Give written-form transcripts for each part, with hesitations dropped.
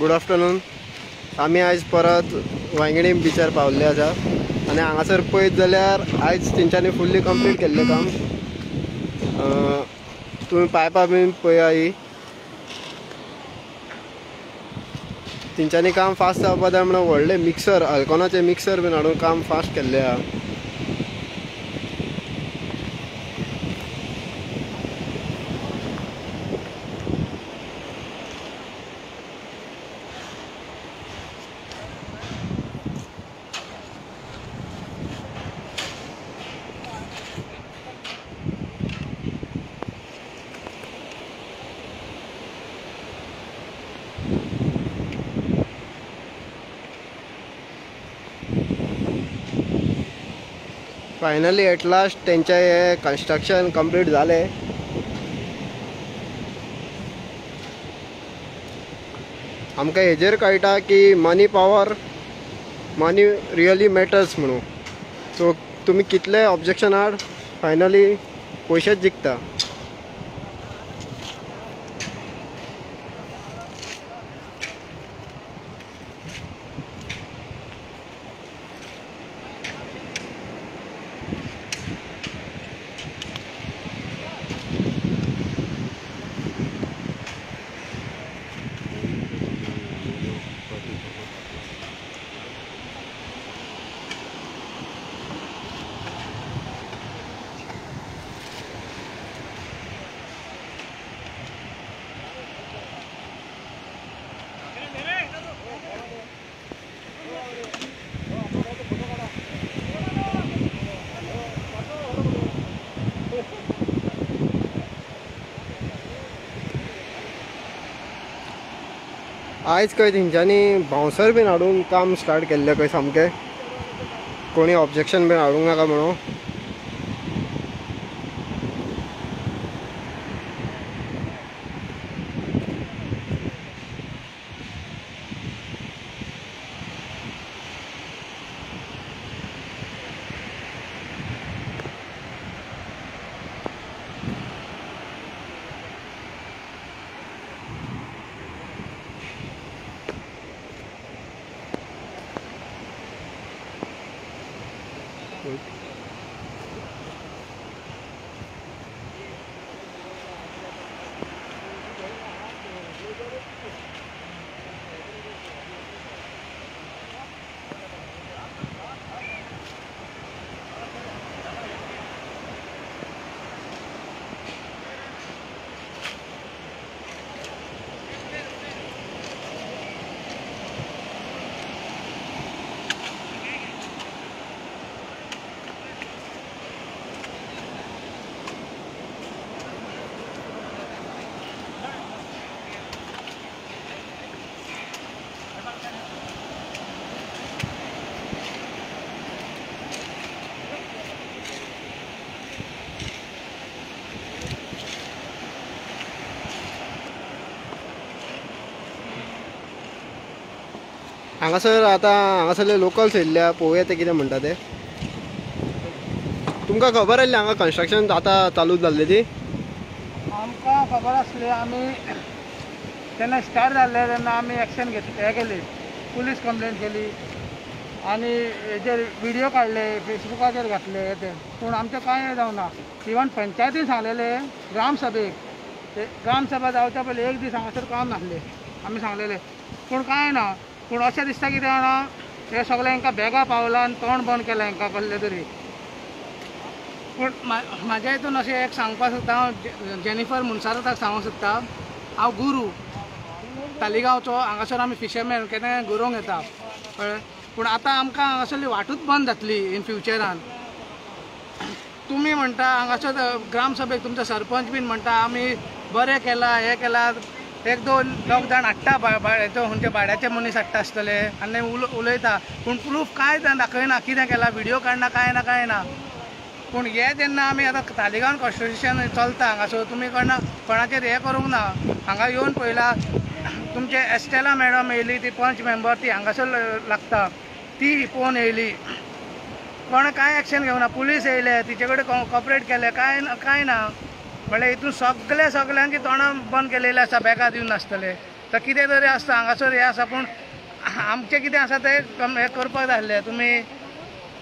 Good afternoon. आमी आयज परत वांयगिणी बिचार पावल्ले आसा आनी हांगासर पळयत जाल्यार आयज तेंच्यांनी फुल्ली कंप्लीट केल्लें काम. तुमी पायपां बीन पळया ही तेंच्यांनी काम फास्ट जावपा जाय म्हणून व्हडले मिक्सर अल्कोनाचे मिक्सर बीन हाडून काम फास्ट केल्लें आहा. फायनली एट लास्ट तेंचे हे कंस्ट्रक्शन कंप्लीट जालें. आमकां हेजेर कळटा की money power, money really matters म्हणून. सो तुमी कितले ऑब्जेक्शन हाड फायनली पयशेच जिखता. आयज खंय तेंच्यांनी बाउन्सर बीन हाडून काम स्टार्ट केल्लें खंय सामकें, कोणी ऑब्जेक्शन बीन हाडूंक नाका म्हणून. हांगासर आतां हांगासरले लोकल्स येयल्ले पळोवया ते कितें म्हणटा ते. तुमकां खबर आसली हांगा कन्स्ट्रक्शन आतां चालू जाल्लें ती? आमकां खबर आसली. आमी तेन्ना स्टार्ट जाल्लें तेन्ना आमी एक्शन घेतली, हें केली, पुलीस कंप्लेन केली आनी हेजेर विडियो काडले, फेसबुकाचेर घातले ते. पूण आमचें कांय जावना. इवन पंचायतीन सांगलेलें ग्रामसभेक, ग्रामसभा जावच्या पयलीं एक दीस हांगासर काम नासलें, आमी सांगलेलें, पूण कांय ना. पूण अशें दिसता कितें जाणा, हे सगळे हांकां बॅगां पावलां आनी तोंड बंद केलां हांकां कसलें तरी. पूण म्हाज्या हितून अशें एक सांगपाक सोदता हांव, जेनिफर मुनसाराताक सांगूंक सोदता, हांव गुरू तालिगांवचो. हांगासर आमी फिशरमॅन केन्ना गरोवंक येता, कळ्ळें. पूण आतां आमकां हांगासरली वाटूच बंद जातली इन फ्युचरान. तुमी म्हणटा हांगासर ग्रामसभेक तुमचो सरपंच बीन म्हणटा आमी बरें केलां, हें केलां, एक दोन दोग जाण हाडटा खंयचे भाड्याचे मनीस हाडटा आसतले आनी उलयता, पूण प्रूफ कांय दाखयना, कितें केलां, विडियो काडना, कांय ना कांय ना. पूण हें जेन्ना आमी आतां तालिगांव कन्स्ट्रक्शन चलता हांगासर, तुमी कोणाचेर हें करूंक ना. हांगा येवन पळयला तुमचे एस्टेला मॅडम येयली, ती पंच मेंबर, ती हांगासर लागता, ती पळोवन येयली, कोणें कांय एक्शन घेवना. पुलीस येयले, तिचे कडेन कॉपरेट केलें, कांय कांय ना. म्हणल्यार हितून सगळे सगळ्यांची तोंडां बंद केलेली आसा, बॅगां दिवन आसतले. तर कितें तरी आसता हांगासर हें आसा, पूण आमचें कितें आसा तें हें करपाक जाय आसलें तुमी.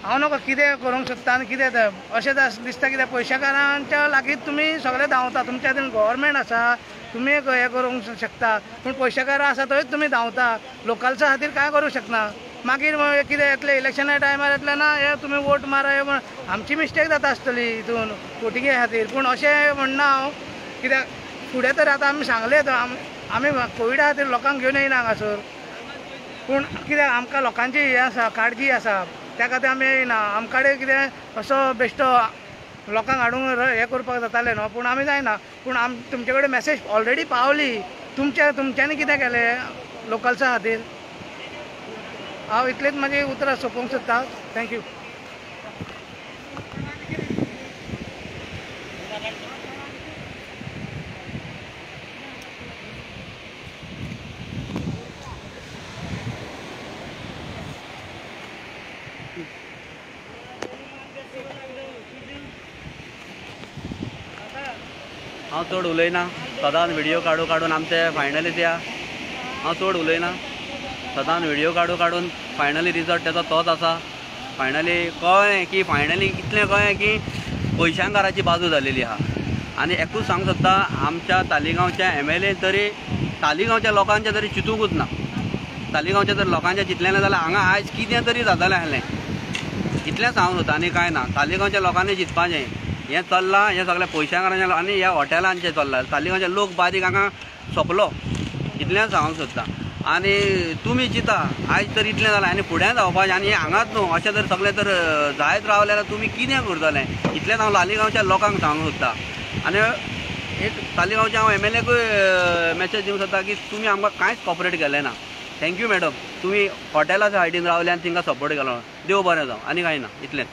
हांव नको कितें करूंक सोदता आनी कितें तें अशें दिसता कितें पयशेकारांच्या लागींच तुमी सगळे धांवता. तुमच्या हातीन गव्हर्मेंट आसा, तुमी हें करूंक शकता, पूण पयशेकारां आसा थंयच तुमी धांवता. लोकल्सा खातीर कांय करूंक शकना. मागीर कितें येतलें इलेक्शना टायमार येतलें ना हे तुमी वोट मारा, हे आमची मिस्टेक जाता आसतली हितून वोटिंगे खातीर. पूण अशें म्हणना हांव, कित्याक फुडें तर आतां आमी सांगलें आमी कोविडा खातीर लोकांक घेवन येयना हांगासर, पूण कित्याक आमकां लोकांची हें आसा, काळजी आसा, त्या खातीर आमी येयना. आमकां कितें असो बेश्टो लोकांक हाडूंक हें करपाक जातालें न्हू, पूण आमी जायना. पूण तुमचे कडेन मॅसेज ऑलरेडी पावली, तुमच्यांनी कितें केलें लोकल्सा खातीर? हांव इतलेंच म्हाजी उतरां सोंपोवंक सोदता. Thank you. हांव चड उलयना, सदांच व्हिडियो काडू काडून आमचे फायनली त्या हांव चड उलयना, सदांच व्हिडियो काडू काडून फायनली रिजल्ट तेजो तोच आसा. फायनली कळ्ळें की फायनली इतलें कळ्ळें की पयशांकाराची बाजू जालेली आहा. आनी एकूच सांगूंक सोदता, आमच्या तालिगांवच्या MLA तरी तालिगांवच्या लोकांचें तरी चिंतूंकूच ना. तालिगांवच्या जर लोकांचें चिंतलें ना जाल्यार हांगा आयज कितें तरी जातालें आसलें. इतलें सांगूंक सोदता आनी कांय ना. तालिगांवच्या लोकांनी चिंतपाचें हें चल्लां, हें सगळें पयशांकारांचें आनी ह्या हॉटेलांचें चल्लां. तालिगांवचे लोक बारीक हांगा सोंपलो, इतलें सांगूंक सोदता. आनी तुमी चिंता आयज तर इतलें जालें आनी फुडें जावपाचें, आनी हें हांगाच न्हू अशें जर सगळें तर जायत रावलें जाल्यार तुमी कितें करतलें? इतलेंच हांव तालिगांवच्या लोकांक सांगूंक सोदता. आनी एक तालिगांवच्या हांव MLA message दिवंक सोदता की तुमी आमकां कांयच कॉपरेट केलें ना. Thank you madam, तुमी हॉटेला सायडीन रावले आनी तांकां सपोर्ट केलो. देव बरें जावं, आनी कांय ना, इतलेंच.